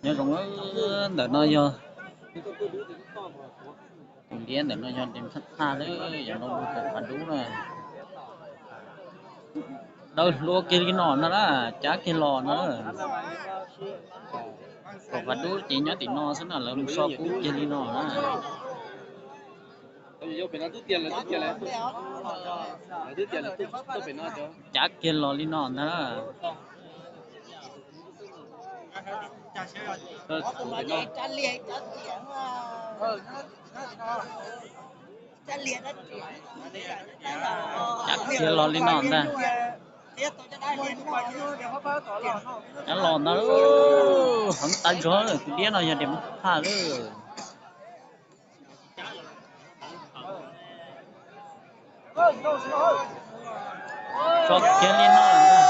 Nyob zoo, ntawm no yog tus liab, ntawm no yog tus thaj thaj lawm, yog no kaum phav dub na. Daws hluas kiag li no ntag na, cab kiag los ntag na. Kaum phav dub ces nyob tim no xwb na, lawv mus so kub kiag li no na. Cab kiag los li no ntag. Cab kiag los li no ntag. Cab los ntag, heev tas zog, tus liab no yog tus thaj lawm. So kiag li no ntag.